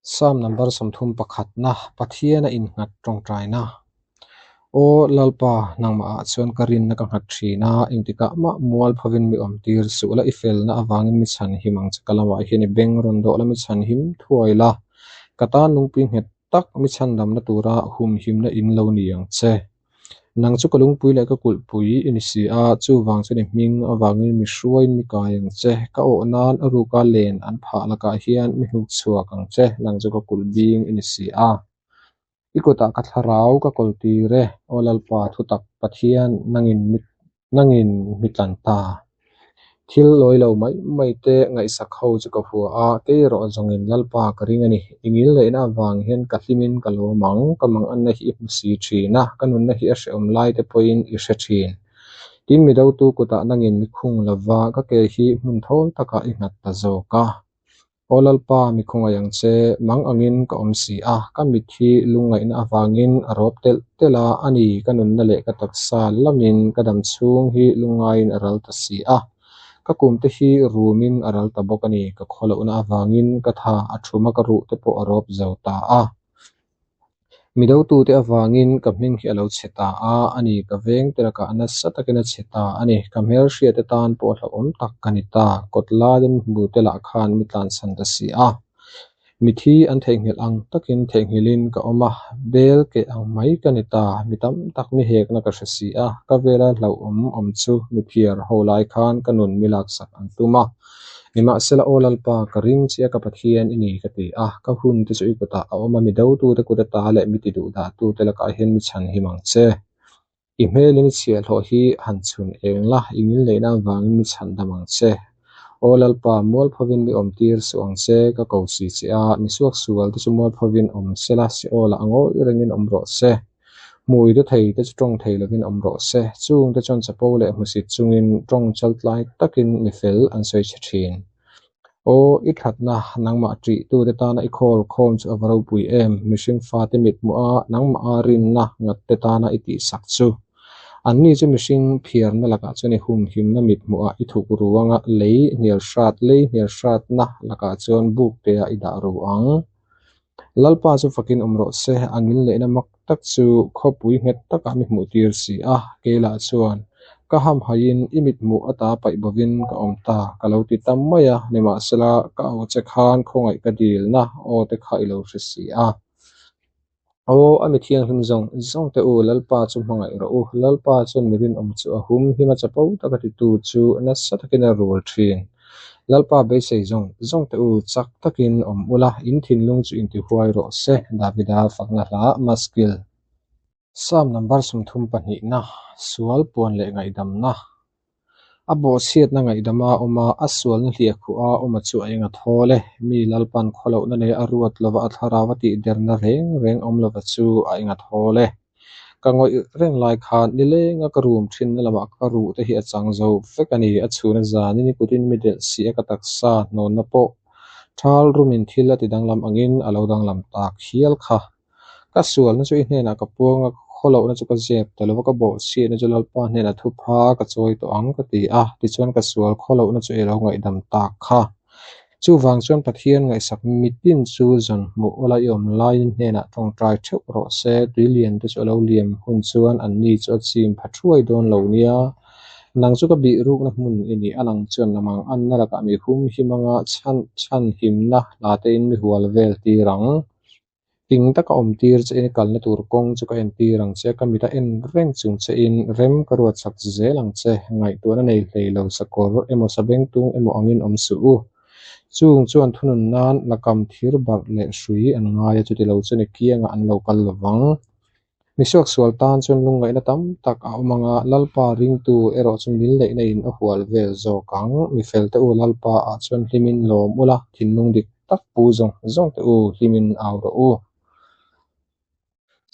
Psalm number 31 na Pathian a innghat tawngtaina. Aw Lalpa, nangmahah chuan ka rinna ka nghat thin a, engtikah mah mual phovin mi awm tir suh la, i felna avangin mi chhan him ang che. Ka lamah hian i beng rawn dawh la, mi chhan him thuai la, ka tan lungpui nghet tak mi chhandamna tura humhimna in lo ni ang che. Nang chu ka lungpui leh ka kulhpui i ni si a, chuvang chuan i hming avangin mi hruaiin mi kai ang che. Ka awh nan a ruka len an phah lakah hian mi hnuk chhuak ang che, nang chu ka kulh bing i ni si a. I kutah ka thlarau ka kawl tir e, Aw Lalpa, thutak Pathian, nangin nangin mi tlan ta. Thil lawi lo mai mai te ngaihsak ho chu ka hua a, kei erawh zawngin Lalpa ka ring a ni. I ngil neihna avang hian ka hlimin ka lawm ang, ka manganna hi i hmu si thin a, ka nunna hi a hrehawm lai te pawhin i hre thin. Tin, mi dotu kutah nangin mi khung lova, ka ke hi hmun thawl takah i nghat ta zawk a. Aw Lalpa, mi khawngaih ang che, mang angin ka awm si a, ka mit hi lungngaihna avangin a rawp telh telh a, a ni, ka nunna leh ka taksa lamin ka dam chhung hi lungngaiin a ral ta si a, ka kumte hi rumin a ral ta bawk a ni, ka khawlohna avangin ka tha a thum a, ka ruh te pawh a rawp zo ta a. Mi dotute avangin ka hming hi a lo chhe ta a, a ni, ka veng te lakah nasa takin a chhe ta a ni. Ka hmelhriate tan pawh hlauhawm tak ka ni ta, kawt laia mi hmute lah khan mi tlansan ta si a. Mithi an theihnghilh ang takin theihnghilhin ka awm a, bel keh ang mai ka ni ta. Mi tam tak mi hekna ka hre si a, ka vela hlauhawm awm chu mi phiar ho lai khan ka nun mi laksak an tum a. Nimahsela, Aw Lalpa, ka ring che a, ka Pathian i ni, ka ti a. Ka hun te chu i kutah a awm a, mi dotute kut ata leh mi ti duhdahtute lakah hian mi chhan him ang che. I hmelin i chhiahhlawh hi han chhun eng la, i ngilneihna avangin mi chhan dam ang che. Aw Lalpa, mualphovin mi awmtir suh ang che, ka ko si che a, mi suaksual te chu mualphovin awm se la, Seolah a ngawi rengin awm rawh se. Hmui te thei te chu tawng thei lovin awm rawh se. Chung te chuan chapo leh hmusit chungin tawng chaltlai takin mi fel an sawi chhe thin. Aw, i thatna, nangmah ṭihtute tana i khawl khawm chu a va ropui em? Mihring fate mithmuh a, nangmah a rinna ngat te tana i tihsak chu. Anni chu mihring phiarna lakah chuan i humhimna mithmuhah i thuk ru anga lei hnial hrat, lei hnial hratna lakah chuan buk teah i dah ru ang. Lalpa chu fakin awm rawh se, a ngil lehna mak tak chu khawpui nghet takah mi hmuh tir si a, keilah chuan ka hamhaiin i mithmuh ata paih bovin ka awm ta, ka lo ti ta mai a, nimahsela ka au che khan khawngaih ka dilna aw te kha i lo hre si a. Aw, a mi thianghlim zawng zawng te u, Lalpa chu hmangaih rawh u, Lalpa chuan mi rinawm chu a hum him a chapo taka titu chu nasa takin a rul thin. Lalpa beisei zawng zawng te u, chak takin awm ula, in thinlung chu intihuai rawh se, Davida fakna hla, Maskil. Psalm number 32 na, Sual puan leh ngaihdamna. A bawhchhiatna ngaihdama a awm a, a sualna hliahkhuh a awma chu a eng a thawl e. Mi Lalpan khawlohna nei a ruat lova a thlarau a tihderna reng reng awm lova chu a eng a thawl e. Ka ngawih reng lai khan nilenga ka rum thinna lamah ka ruh te hi a chang zo vek a ni. A chhuna zanin i kutin mi delh si a ka taksa hnawnna pawh thal rumin thil a ti danglam angin a lo danglam tak hial kha. Ka sualna chu i hnenah ka puang a, ka khawlohna chu ka zep ta lova, ka bawhchhiatna chu Lalpa hnenah thupha ka chawi tawh ang ka ti a, tichuan ka sual khawlohna chu i lo ngaihdam tak kha. Chuvang chuan Pathian ngaihsak mitin chu zawn hmuh awla i awm laiin hnenah tawngtai theuh rawh se, tuilian te chu a lo liam hun chuan anni chu a chim pha thuai dawn lo nia. Nang chu ka bih rukna hmun i ni, a lang chuan lamang anna lakah mi hum him anga chhan chhan himna hla tein mi hual vel tir ang. Ting taka awm tir che in i kalna tur kawng chu ka en tir ang che, ka mit a en reng chung che in rem ka ruat chak zel ang che, ngaihtuahna nei hlei lo sakawr emaw sabengtung emaw angin awm suh u. Chung chuan thunun nan lakam thir barh leh hrui an ngai a, chuti lo chuan i kiangah an lo kal lovang. Misuaksual tan chuan lungngaihna tam tak a awm anga, Lalpa ringtu erawh chu mil neihna in a hual vel zawk ang. Mifel te u, Lalpa ah chuan hlimin lawm ula, thinlung dik tak pu zawng zawng te u, hlimin au rawh u.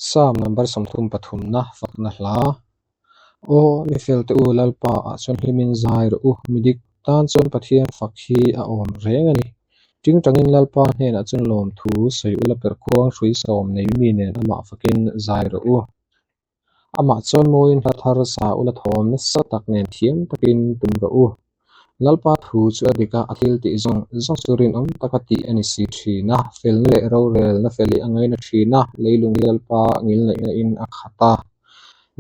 Psalm number 33 na fakna hla. Aw, mifel te u, Lalpa ah chuan hlimin zai rawh u, mi dik tan chuan Pathian fak hi a awm reng a ni. Tingtangin Lalpa hnenah chuan lawmthu sawi ula perhkhuang hrui sawm nei mi nen amah fakin zai rawh u. Amah chuan mawiin hla thar sa ula thawm nasa tak nen thiam takin tum rawh u. Lalpa thu chu a dik a, a thil tih zawng zawng chu rinawm taka tih a ni si thin a. Felna leh rorelna fel hi a ngaina thin a, leilung hi Lalpa ngilneihna in a khat a.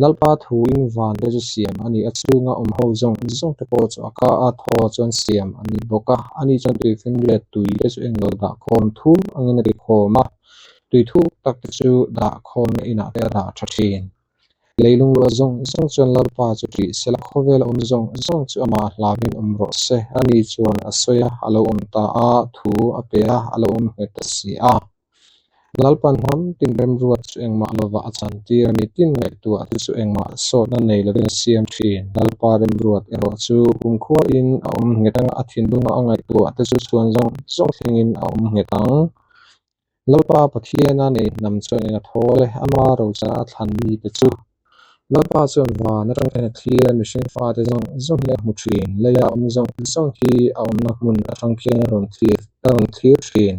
Lalpa thuin van te chu siam a ni a, chhunga awm ho zawng zawng te pawh chu a ka a, thaw chuan siam a ni bawk a. Ani chuan tuifinriat tui te chu englo dah khawm thur angin a ti khawm a, tui thuk tak te chu dah khawmna inah te a dah tha thin. Leilung luah zawng zawng chuan Lalpa chu ṭih sela, khawvela awm zawng zawng chu amah hlauhin awm rawh se. Ani chuan a sawi a, a lo awm ta a, thu a pe a, a lo awm nghet ta si a. Lalpa hnam tin remruat chu engmah lovah a chantir a, mitin ngaihtuah te chu engmah sawtna nei lovin a siam thin. Lalpa remruat erawh chu kumkhuain a awm nghet ang a, a thinlunga a ngaihtuah te chu chhuan zawng zawng thlengin a awm nghet ang. Lalpa Pathiana nei hnam chuan eng a thawl e, ama rocha a thlan mite chu. Lalpa chuan van atang hian a thlir a, mihring fate zawng zawng hi a hmu thin. Leia awm zawng zawng hi a awmna hmun atang khian a rawn thlir a rawn thlir thin.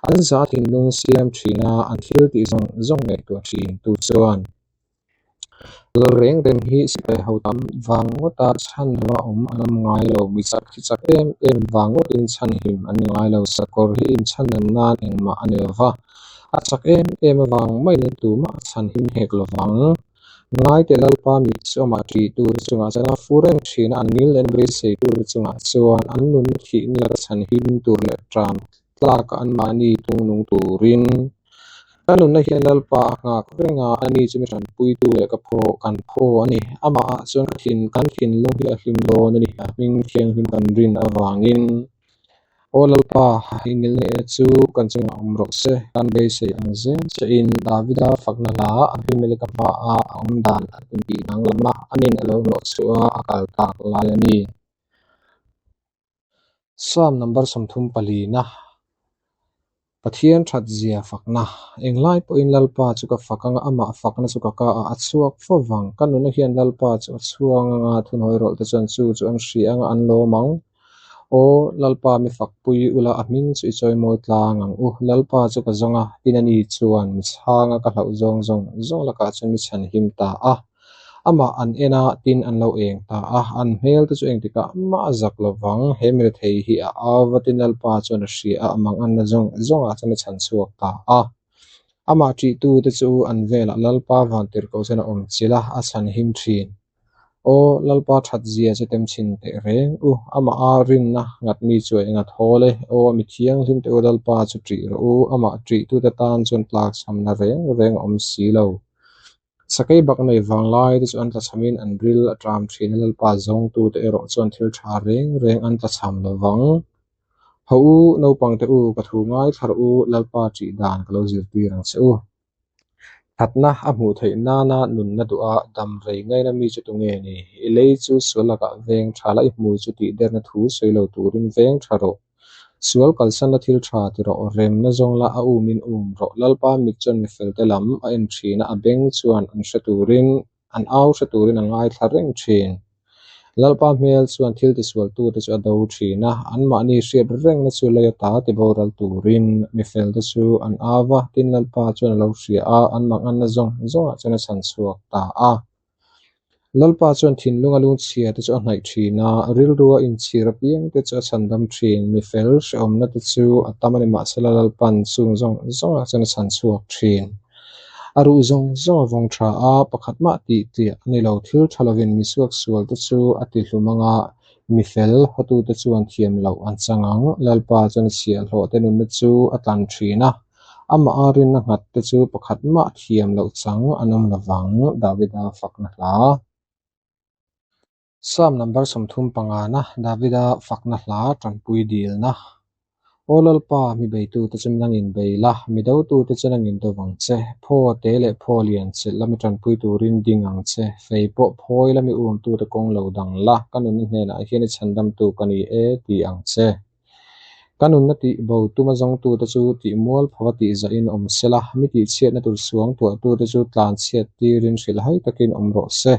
An za thinlung siam thin a, an thil tih zawng zawng ngaihtuah thin tu chuan lal reng reng hi sipai ho tam vang ngawta chhan lova awm an awm ngai lo. Mi chak hi chak em em vang ngawtin chhan him an ni ngai lo. Sakawr hi inchhan nan engmah a ni lova. A chak em em avang maiin tumah a chhan him hek lo vang. Ngaite Lalpa mit chu amah ṭih tur chungah chuan a fu reng ṭhin a, an ngil leh an beisei tur chungah chuan an nun thihna laka chhan him tur leh ṭam tlaka anmahni tungnung turin. Ka nunna hian Lalpa a nghak reng a, ani chu mi ṭanpuitu leh ka phaw kan phaw a ni. Amahah chuan ka thin kan thinlung hi a hlim dawn a ni, a hming thianghlim kan rin avangin. Aw Lalpa, i ngilneihna chu kan chungah awm rawh se. Kan beisei ang zel che in Davida fakna hla Abimeleka hmaah a awm dan a intih danglam a, anin a lo hnawh chhuah a, a kal tak lai a ni. Psalm number 34na. Pathian that zia fakna. Englai pawhin Lalpa chu ka fak anga amah fakna chu ka ka ah a chhuak fo vang. Ka nuna hian Lalpa chu a chhuang anga thunawi rawlh te chuan chu chu an hria anga an lawm ang. Aw Lalpa mi fakpui ula a hming chu i chawimawi tlang ang u. Lalpa chu ka zawng a, tin ani chuan mi chhanga ka hlauh zawng zawng zawng lakah chuan mi chhanhim ta a. Amah an en a, tin an lo eng ta a, an hmel te chu engtikah mah a zak lo vang. He mirethei hi a au vatin Lalpa chuan a hria a, a manganna zawng zawngah chuan a chhan chhuak ta a. Amah ṭihtu te chu an velah Lalpa vantirhkoh chuan a awm chilh a, a chhan him ṭhin. Aw, Lalpa ṭhat zia chu tem chhin teh reng u, amah a rinna nghat mi chu a eng a thawl e. Aw, mi thianghlim te u Lalpa chu ṭih rawh u, amah ṭihtute tan chuan tlakchhamna reng reng a awm si lo. Sakei bak nei vanglai te chu an tlachhamin an ril a ṭam ṭhin a, Lalpa zawngtute erawh chuan thil ṭha reng reng an tlachham lo vang. Ho u, naupangte u, ka thu ngaithla rawh u, Lalpa ṭih dan ka lo zirtir ang che u. Thatna a hmuh theih nana nunna duha dam rei ngaina mi chu tunge ni? I lei chu sual lakah veng ṭha la, i hmui chu tihderna thu sawi lo turin veng ṭha rawh. Sual kalsanna thil tha ti rawh, remna zawng la a umin um rawh. Lalpa mit chuan mifelte lam a en thin a, a beng chuan an hre turin, an au hre turin a ngaithla reng thin. Lalpa hmel chuan thil tisualtute chu a do thin a, anmahni hriat rengna chu lei ata tiboral turin mifelte chu an au va, tin Lalpa chuan a lo hria a, an manganna zawng zawngah chuan a chhan chhuak ta a. Lalpa chuan thinlunga lungchhia te chu a hnaih thin a, rilrua inchhir apiang te chu a chhandam thin. Mi fel hrehawmna te chu a tam a ni mahsela Lalpan chung zawng zawngah chuan a chhan chhuak thin. A ruh zawng zawng a vawng tha a, pakhat mah tih tliah a ni lo. Thil tha lovin mi suaksual te chu a ti hlum anga mi fel hawtute chuan thiam loh an chang ang. Lalpa chuan a chhiahhlawh te nunna chu a tlan thin a. Amah a rinna nghat te chu pakhat mah thiam loh chang an awm lo vang, Davida fakna hla. Psalm number 35 na, Davida fakna hla tanpui dilna. Aw Lalpa, mi beitute chu nangin bei la, mi dotute chu nangin do vang che. Phaw te leh phaw lian chelh la mi tanpui turin ding ang che. Fei pawh phawi la mi umtute kawng lo dang la, ka nunna hnenah hian i chhandamtu ka ni e ti ang che. Ka nunna tih bo tuma zawngtute chu tih mual phova tih zahin awm se la, mi tihchhiatna tur suang tuahtute chu tlan chhiat tirin hrilhhai takin awm rawh se.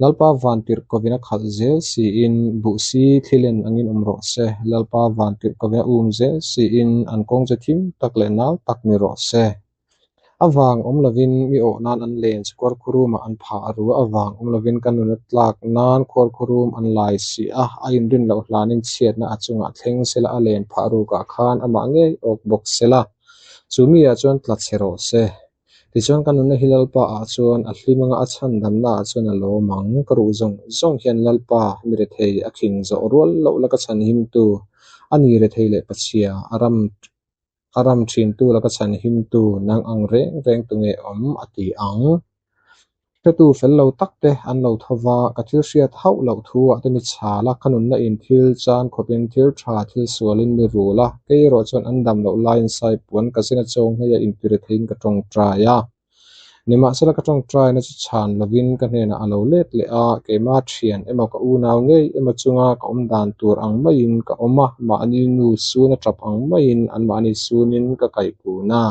Lalpa vantirhkovin a khalh zel siin buhsi thlilen angin awm rawh se. Lalpa vantirhkovin a um zel siin an kawng chu thim tak leh nal tak ni rawh se. A vang awm lovin mi awh nan an len chu khuarkhurum-ah an phah ru a, a vang awm lovin ka nun a tlak nan khuarkhurum an lai si a, a inrin loh hlanin chhiatna a chungah thleng sela a len phah rukah khan amah ngei awk bawk sela, chu mi ah chuan tla chhe rawh se. Tichuan ka nunna hi Lalpa ah chuan a hlim anga a chhandamna ah chuan a lawm ang. Ka ruh zawng zawng hian Lalpa mi rethei a khing zawh rual loh la ka chhanhimtu a ni rethei leh pachhia a ram A ram thintu laka chhan himtu nang ang reng reng tunge awm a ti ang. Hretu fel lo tak te an lo tho va, ka thil hriat hauh loh thu ah te mi chhal a, ka nunna in thil chan khawpin thil tha thil sualin mi rul a, kei erawh chuan an dam loh laiin saipuan ka zin a chawng hei a inti retheiin ka tawngtai a. Nimahsela ka tawngtaina chu chhan lovin ka hnenah a lo let leh a, keima thian emaw ka unau ngei emaw chunga ka awm dan tur ang maiin ka awm a, mahni nu sun a tap ang maiin anmahni sunin ka kaihkun a.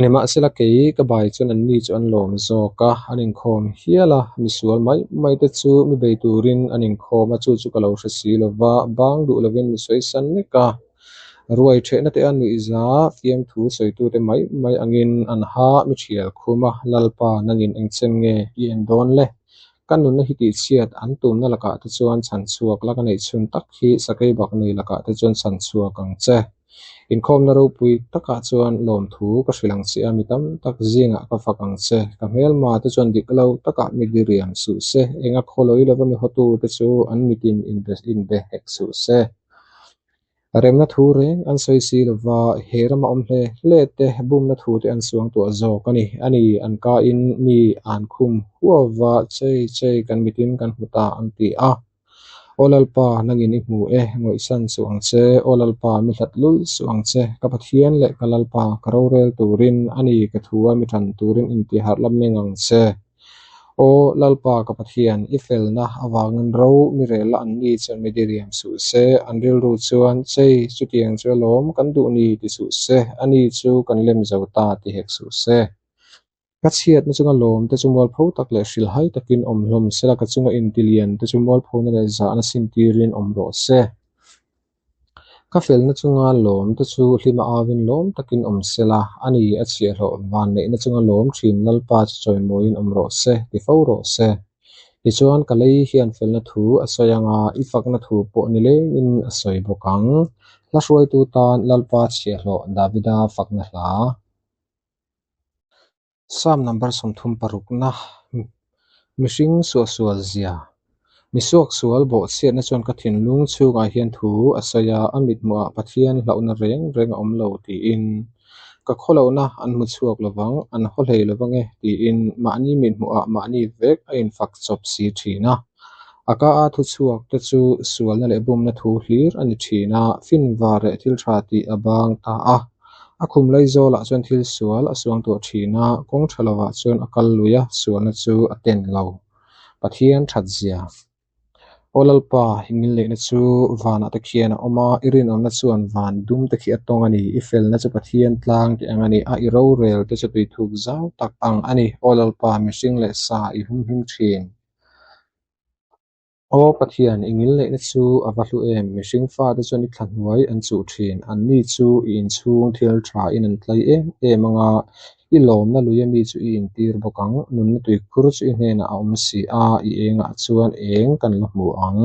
Nimahsela kei ka bai chuan anni chu an lawm zawk a, an inkhawm hial a, misual mai mai te chu mi bei turin an inkhawm a, chu chu ka lo hre si lova, bang duh lovin mi sawi san nek a. Ruai ṭhehna te a nuihza fiamthu sawitute mai mai angin an ha mi ṭhial khum a, Lalpa nangin engchen nge i en dawn le? Ka nunna hi tihchhiat an tumna lakah te chuan chhan chhuak la, ka neih chhun tak hi sakei bak nei lakah te chuan chhan chhuak ang che. Inkhawmna ropui takah chuan lawmthu ka hrilh ang che a, mi tam tak zingah ka fak ang che. Ka hmelma te chuan dik lo takah mi diriam suh se, enga khawlawi lova mi hawtute chu an mitin inbe hek suh se. Remna thu reng an sawi si lova, he rama awm hle hle te bumna thu te an suang tuah zawk a ni. A ni, an kain mi an khum huava chei chei kan mitin kan hmu ta an ti a. Aw Lalpa, nangin i hmu e, ngawihsan suh ang che. Aw Lalpa, mi hlat lul suh ang che. Ka Pathian leh ka Lalpa, ka rorel turin, a ni, ka thua mi tan turin intiharh la meng ang che. Aw Lalpa ka Pathian, i felna avangin ro mi rel la an ni chuan mi diriam suh se, an rilru chuan, Chei, chutiang chu alawm kan duh ni ti suh se, ani chu kan lem zo ta ti hek suh se. Ka chhiatna chunga lawm te chu mualpho tak leh hrilhhai takin awm hlawm sela, ka chunga intilian te chu mualphona leh zahna sintirin awm rawh se. Ka felna chunga lawm te chu hlima auin lawm takin awm se la, a ni a chhiahhlawh vanneihna chunga lawm thin Lalpa chu chawimawiin awm rawh se, ti fo rawh se. Tichuan ka lei hian felna thu a sawi anga i fakna thu pawh ni lengin a sawi bawk ang. Hla hruaitu tan Lalpa chhiahhlawh Davida fakna hla. Psalm number 36na, Mihring suahsual zia. Mi suaksual bawhchhiatna chuan ka thinlung chhungah hian thu a sawi a, a mithmuhah Pathian hlauhna reng reng a awm lo tiin. Ka khawlohna an hmu chhuak lovang, an haw hlei lovang e tiin mahni mithmuhah mahni vek a infak chawp si thin a. A ka a thuchhuak te chu sualna leh bumna thu hlir a ni thin a, finvar leh thil tha tih a bang ta a. A khum Laizawlah chuan thil sual a suang tuah thin a, kawng tha lovah chuan a kal lui a, sualna chu a ten lo. Pathian that zia. Aw Lalpa, i ngilneihna chu vanah te khian a awm a, i rinawmna chuan van dum te khi a tawng a ni. I felna chu Pathian tlang tih ang a ni a, i rorel te chu tuithuk zau tak ang a ni. Aw Lalpa, mihring leh sa i humhim thin. Aw Pathian, i ngilneihna chu a va hlu em? Mihring fate chuan i thla hnuai an chuh thin. Anni chu i inchhung thil thain an tlai em em ang a, i lawmna luia mi chu i intir bawk ang. Nunna tuikhur chu i hnenah a awm si a, i engah chuan eng kan la hmu ang.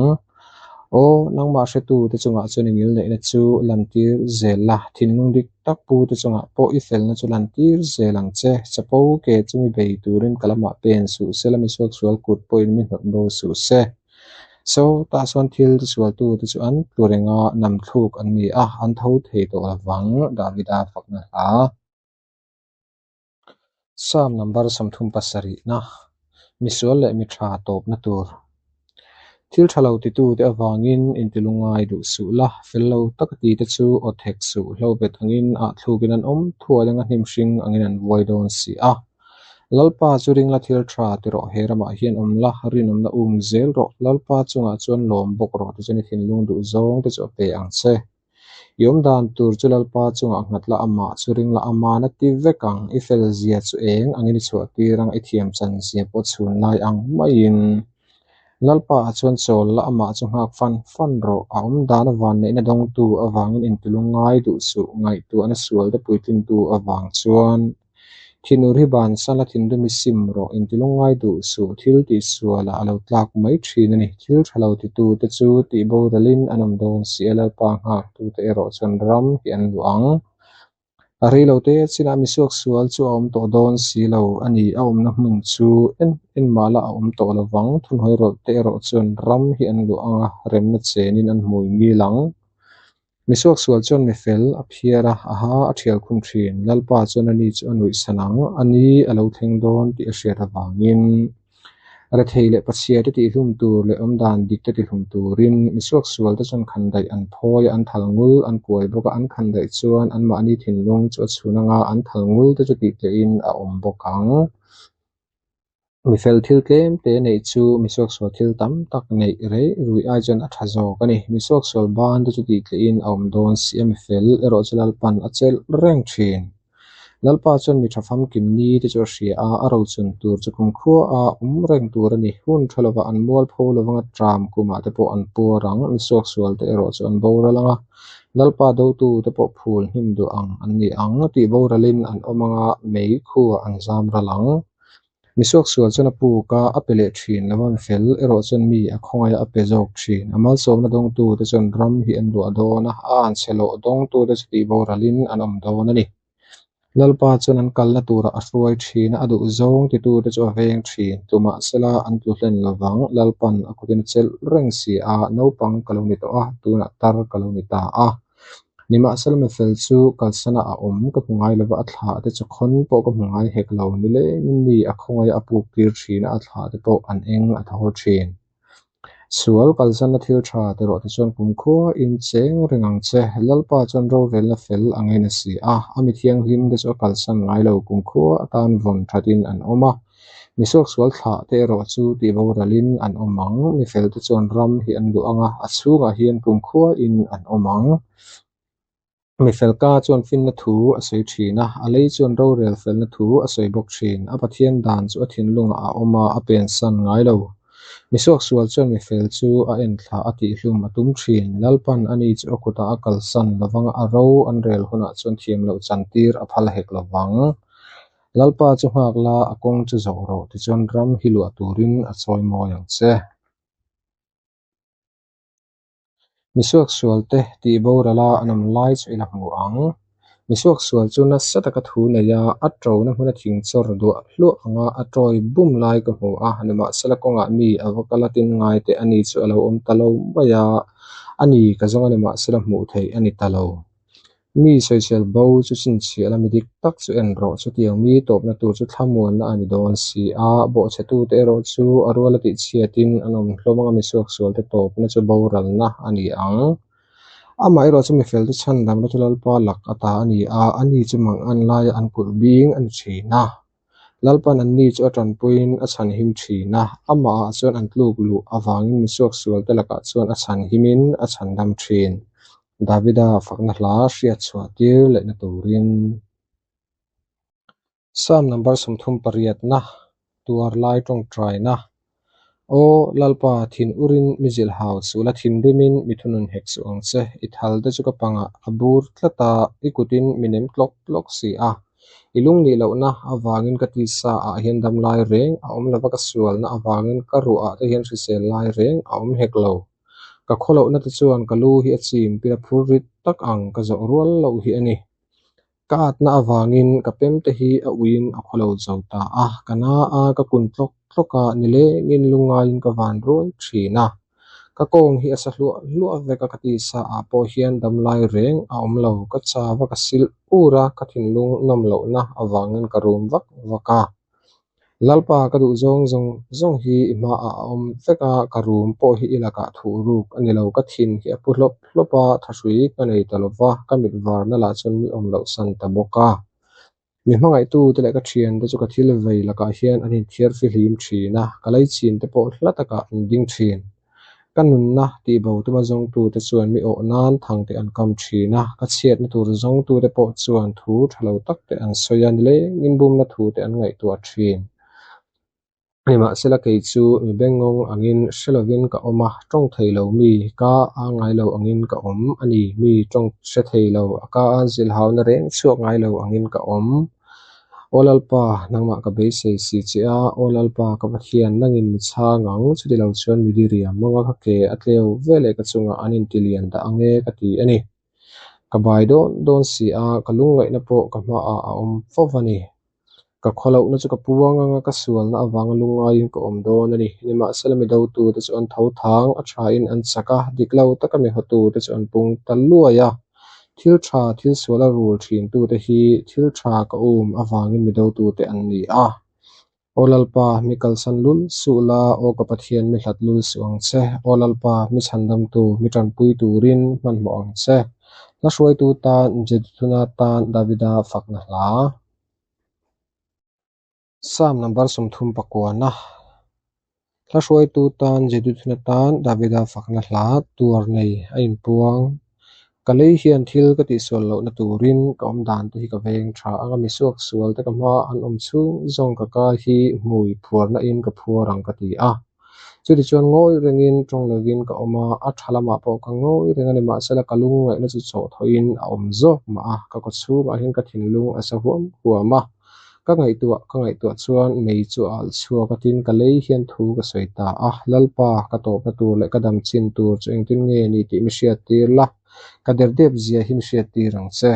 Aw, nangmah hretute chungah chuan i ngilneihna chu lantir zel la, thinlung dik tak pu te chungah pawh i felna chu lantir zel ang che. Chapo ke chu mi bei turin ka lamah pen suh se la, mi suaksual kut pawhin mi hnawt bo suh se. So, tah chuan thil tisualtu te chu an tlu reng a, nam thluk an ni a, an tho thei tawh lovang, Davida fakna hla. Psalm number 37 na, Misual leh mi tha tawpna tur. Thil tha lo titute avangin intilungai duh suh la, fel lo taka tite chu aw thek suh, hlobet angin ah thlukin an awm, thual anga hnim hring angin an vuai dawn si a. Lalpa chu ringla thil tha ti rawh, he ramah hian awm la, rinawmna um zel rawh, Lalpa chungah chuan lawm bawk rawh tichuan i thinlung duh zawng te chu a pe ang che. I awm dan tur chu Lalpa chungah nghat la, amah chu ring la, aman a ti vek ang. I fel zia chu eng angin i chhuah tir ang, i thiam chan zia pawh chhun lai ang maiin. Lalpa ah chuan chawl la, amah chu nghak fan fan rawh. A awm dan a vanneihna dawngtu avangin intilung ngai duh suh, ngaihtuahna sual te puitlintu avang chuan. Thinur hi bansan la thinrim i sim rawh, intilungngai duh suh, thil tihsualah a lo tlak mai thin a ni. Thil tha lo titute chu tihboralin an awm dawn si a, Lalpa nghaktute erawh chuan ram hi an luah ang. A reilote chinah misuaksual chu a awm tawh dawn si lo a ni, a awmna hmun chu en en mah la a awm tawh lo vang. Thunhawihrawlhte erawh chuan ram hi an luah ang a, remna chenin an hmui ngil ang. Misuaksual chuan mi fel a phiar a, a ha a thial khum thin. Lalpa chuan ani chu a nuihsan ang, a ni a lo thleng dawn tih a hriat avangin. Rethei leh Pathiate tihlum tur leh awmdan dikte tihlum turin misuaksualte chuan khandaih an phawi a, an thal ngul an kuai bawk a, an khandaih chuan anmahni thinlung chu a chhun anga an thal ngul te chu tihtlehin a awm bawk ang. Mifel thil tlem te neih chu misuaksual thil tam tak neih rei rui ai chuan a tha zawk a ni. Misuaksual ban te chu tihtlehin a awm dawn si a, mifel erawh chu Lalpan a chelh reng thin. Lalpa chuan mi tha famkim ni te chu a hria a, a rochun tur chu kumkhua a awm reng tur a ni. Hun tha lovah an mualpho lovanga tram kumah te pawh an puar ang, misuaksual te erawh chu an boral ang a, Lalpa dotu te pawh phul hnim duh ang an ni ang, tih boralin an awm anga mei khuah an zam ral ang. Misuaksual chuan a puk a, a pe leh thin lo a, mifel erawh chuan mi a khawngaih a, a pe zawk thin. A malsawmna dawngtute chuan ram hi an luah dawn a, a anchhe lawh dawngtute chu tih boralin an awm dawn a ni. Lalpa chuan an kalna turah a hruai thin a, a duh zawng titute chu a veng thin. Tumahsela an tlu hlen lovang, Lalpan a kutin a chelh reng si a, naupang ka lo ni tawh a, tunah tar ka lo ni ta a. Nimahsela mifel chu kalsana a awm ka hmu ngai lova, a thlah te chu khawn pawh ka hmu ngai hek lo. Nilengin mi a khawngaih a, a puk tir thin a, a thlah te pawh an eng a thawl thin. Sual kalsanna thil tha ti rawh tichuan kumkhua in cheng reng ang che. Lalpa chuan rorelna fel a ngaina si a, a mi thianghlim te chu a kalsan ngai lo. Kumkhua atan vawn thatin an awm a, mi suaksual thlah te erawh chu tih boralin an awm ang. Mi fel te chuan ram hi an luh ang a, a chhungah hian kumkhua in an awm ang. Mi fel ka chuan finna thu a sawi thin a, a lei chuan rorel felna thu a sawi bawk thin. A Pathian dan chu a thinlungah a awm a, a pensan ngai lo. Mi suaksual chuan mi fel chu a enthla a tihhlum a tum thin. Lalpan ani chu a kutah a kalsan lovang a, a ro an rel hunah chuan thiam loh chantir a phal hek lovang. Lalpa chu nghak la, a kawng chu zawh rawh, tichuan ram hi luah turin a chawi mawi ang che. Misuaksualte tih borala an awm lai chu i la hmu ang. Misuaksual chu nasa taka thu nei a, a ṭona hmuna thing chawr duah hluah anga a ṭawi bum lai ka hmu a, nimahsela kawngah mi a va kal a tin ngai teh ani chu a lo awm ta lo mai a, ani ka zawng a nimahsela hmuh theih a ni ta lo. Mi sawisel bo chu chhinchhiah la, mi dik tak chu en rawh. Chutiang mi tawpna tur chu thlamuanna a ni dawn si a, bawhchhetute erawh chu a ruala tihchhiatin an awm hlawm anga mi suaksualte tawpna chu boralna a ni ang. Amaherawh chu mifelte chhandamna chu Lalpa lak ata a ni a, ani chu mangan laia an kulh bing a ni thin a. Lalpan anni chu a tanpuiin a chhanhim thin a, amahah chuan an tluk luh avangin mi suaksualte lakah chuan a chhanhimin a chhandam thin. Davida fakna hla hriat chhuah tir lehna turin. Psalm number 38na, Tuar lai tawngtaina. Aw Lalpa, thin urin mi zilh hau suh la, thinrimin mi thunun hek suh ang che. I thal te chu ka pangah a bur tlat a, i kutin mi nem tlawk tlawk si a. I lungnih lohna avangin ka tisa ah hian dam lai reng a awm lova, ka sualna avangin ka ruah ah te hian hrisel lai reng a awm hek lo. Ka khawlohna te chuan ka lu hi a chim pil a phur rit tak ang ka zawh rual loh hi a ni. Ka atna avangin ka pem te hi a uiin a khawlo zo ta a, ka na a, ka kun tlawk tlawk a, nilengin lungngaiin ka van ruai thin a. Ka kawng hi a sa hluah hluah vek a, ka tisa ah pawh hian damlai reng a awm lo. Ka chau a, ka sil ur a, ka thinlung nawm lohna avangin ka rum vak vak a. Lalpa ka duh zawng zawng zawng hi i hmaah a awm vek a, ka rum pawh hi i lakah thuh ruk a ni lo. Ka thin hi a pu hlawp hlawp a, thahrui ka nei ta lo va, ka mit varna lah chuan mi awm loh san ta bawk a. Mi hmangaihtute leh ka thiante chu ka thil vei lakah hian an inthiar fihlim thin a, ka leichinte pawh hla takah an ding thin. Ka nunna tihbo tuma zawngtute chuan mi awh nan thangte an kam thin a, ka chhiatna tur zawngtute pawh chuan thu tha lo takte an sawi a, nilengin bumna thute an ngaihtuah thin. Nimahsela kei chu mi bengngawng angin hre lovin ka awm a, tawng thei lo mi ka a ngai lo angin ka awm a ni, mi tawng hre thei lo a ka a zilhauna reng chhuak ngai lo angin ka awm. Aw Lalpa, nangmah ka beisei si che a, Aw Lalpa, ka Pathian, nangin mi chhang ang, chutilo chuan mi diriam anga ka ke a tleu veleh ka chungah an intilian dah ang e, ka ti a ni. Ka bai dawn dawn si a, ka lungngaihna pawh ka hmaah a awm fo va ni. Ka khawlohna chu ka puang anga ka sualna avanga lungngaiin ka awm dawn a ni. Nimahsela mi dotute chu an tho thang, a thain an chak a, dik lo taka mi hawtute chu an pung ta luai a. Thil tha, thil suala rul thintute hi thil tha ka um avangin mi dotute an ni a. Aw Lalpa, mi kalsan lul suh la, aw ka Pathian mi hlat lul suh ang che. Aw Lalpa, mi chhandamtu, mi tanpui turin hmanhmawh ang che. Hla hruaitu tan, Jeduthuna tan Davida fakna hla. Psalm number 39-a Hla hruaitu tan, Jeduthuna tan Davida fakna hla tuar nei a inpuang. Ka lei hian thil ka tihsual lohna turin ka awm dan te hi ka veng tha ang a, mi suak sual te ka hma an awm chhung zawng ka ka hi hmui phuarna in ka phuar ang ka ti a. Chutichuan ngawi rengin tawng lovin ka awm a, a tha lamah pawh ka ngawi reng a ni, mahsela ka lungngaihna chu chawhthawhin a awm zawk mah a, ka kawchhungah hian ka thinlung a sa huam huam a. Ka ngaihtuah ka ngaihtuah chuan mei chu a alh chhuak a, tin ka lei hian thu ka sawi ta a, Lalpa, ka tawpna tur leh ka dam chin tur chu engtin nge ni tih mi hriat tir la, ka derdep zia hi mi hriat tir ang che.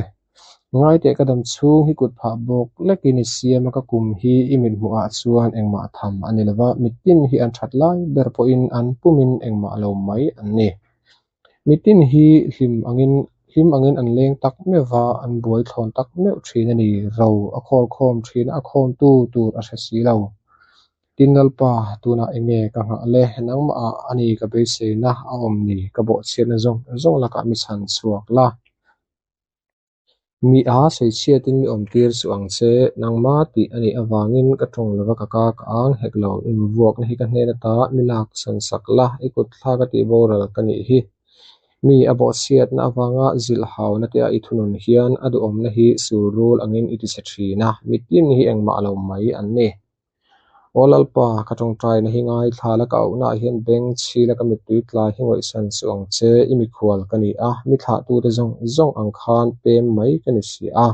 Ngaiteh ka dam chhung hi kut phah bawk lekin i siam a, ka kum hi i mithmuhah chuan engmah tham a ni lova, mitin hi an that lai ber pawhin an pumin engmah lo mai an ni. Mitin hi hlim angin hlim angin an leng tak meuh va, an buai thlawn tak meuh thin a ni. Ro a khawl khawm thin a, a khawmtu tur a hre si lo. Tin Lalpa, tunah eng nge ka nghah le? Nangmahah a ni ka beiseina a awm ni, ka bawhchhiatna zawng zawng lakah mi chhan chhuak la. Mi a sawichhiatin mi awmtir suh ang che, nangma tih a nih avangin ka tawng lova ka ka ka ang hek lo, invuakna hi ka hnen ata mi lak san sak la, i kut thlak a tih boral ka nih hi. Mi a bawhchhiatna avanga zilh hauna te a i thunun hian a duhawmna hi sul rul angin i tichhe thin a, mitin hi engmah lo mai an ni. Aw Lalpa, ka tawngtaina hi ngaithla la, ka auhnaah hian beng chhi la, ka mittui tlai hi ngawihsan suh ang che, i mikhual ka ni a, mi thlahtute zawng zawng ang khan pem mai ka ni si a.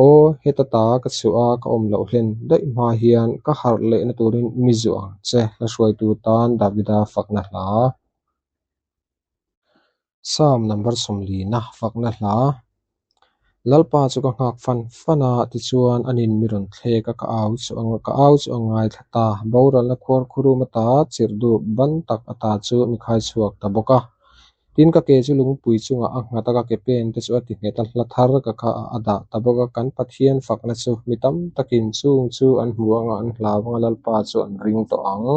Aw, heta ta ka chhuah a, ka awm loh hlen daih hma hian ka harh lehna turin mi zuah ang che, hla hruaitu tan Davida fakna hla. Psalm number 40-na fakna hla. Lalpa chu ka nghak fan fan a, tichuan a nin mi rawn thlek a, ka au chu a ka au chu a ngaithla ta. Boralna khuar khurum ata chirh dup ban tak ata chu mi khai chhuak ta bawk a. Tin, ka ke chu lungpui chungah a nghat a, ka ke pen te chu a ti nghet a, hla thar ka kha a dah ta bawk a. Kan Pathian fakna chu mi tam takin chung chu an hmu anga an hlau anga Lalpa chu an ring tawh ang.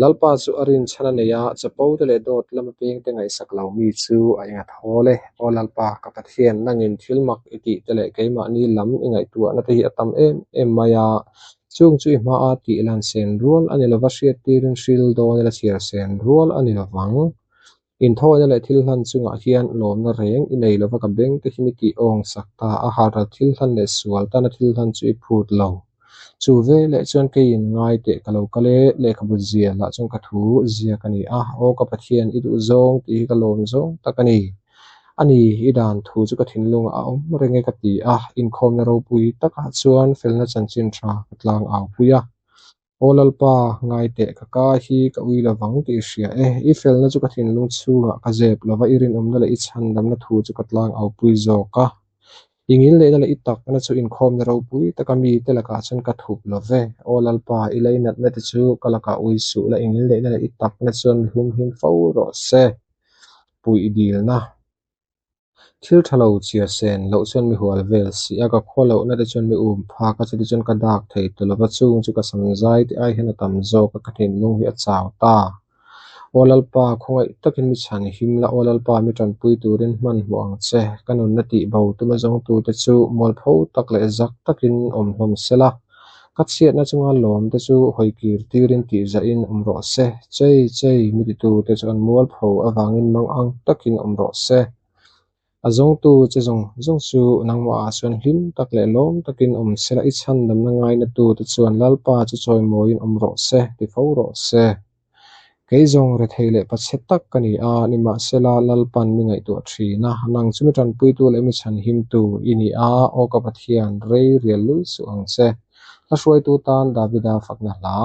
Lalpa chu a rinchhan a nei a, chapo te leh dawt lama peng te ngaihsak lo mi chu a eng a thawl e. Aw Lalpa, ka Pathian, nangin thil mak i tih te leh keimahni lam i ngaihtuahna te hi a tam em em mai a, chung chu i hmaa tih lan sen rual a ni lova, hriattirin hril dawn ila chhiar sen rual a ni lovang. Inthawina leh thil hlan chungah hian lawmna reng i nei lova, ka beng te hi mi tih awng sak ta a, harhral thil hlan leh sual tana thil hlan chu i phut lo. Chu veleh chuan keiin ngai teh ka lo kal e, lehkhabu zia lah chuan ka thu ziak a ni a, aw ka Pathian i duh zawng tih hi ka lawm zawng tak a ni. A ni, i dan thu chu ka thinlungah a awm reng e ka ti a, inkhawmna ropui takah chuan felna chanchin tha ka tlang au pui a. Aw Lalpa, ngai teh ka ka hi ka ui lovang tih i hria e, i felna chu ka thinlung chhungah ka zep lova, i rinawmna leh i chhandamna thu chu ka tlang au pui zawk a. I ngilneihna leh i takna chu inkhawmna ropui taka mite lakah chuan ka thup lo ve. Aw Lalpa, i leinatna te chu ka lakah ui suh la, i ngilneihna leh i takna chuan mi humhim fo rawh se. Puih dilna. Thil tha lo chhiar sen loh chuan mi hual vel si a, ka khua lohna te chuan mi um phak a, chuti chuan ka dak thei ta lova, chung chu ka sam zai te ai hian a tam zawk a, ka thinlung hi a chau ta. Aw Lalpa, khawngaih takin mi chhan him la, Aw Lalpa, mi tanpui turin hmanhmawh ang che. Ka nunna tih bo tuma zawngtute chu mualpho tak leh zak takin awm hlawm se la, ka chhiatna chunga lawmte chu hawi kir tirin tihzahin awm rawh se. Chei chei, mi titute chu an mualpho avangin mang ang takin awm rawh se. A zawngtu che zawng zawng chu nangmahah chuan hlim tak leh lawm takin awm se la, i chhandamna ngainatute chuan Lalpa chu chawimawiin awm rawh se, ti fo rawh se. Kei zawng rethei leh pachhe tak ka ni a, nimahsela Lalpan mi ngaihtuah thin a, nang chu mi tanpuitu leh mi chhanhimtu i ni a, aw ka Pathian, rei rial lul suh ang che. Hla hruaitu tan Davida fakna hla.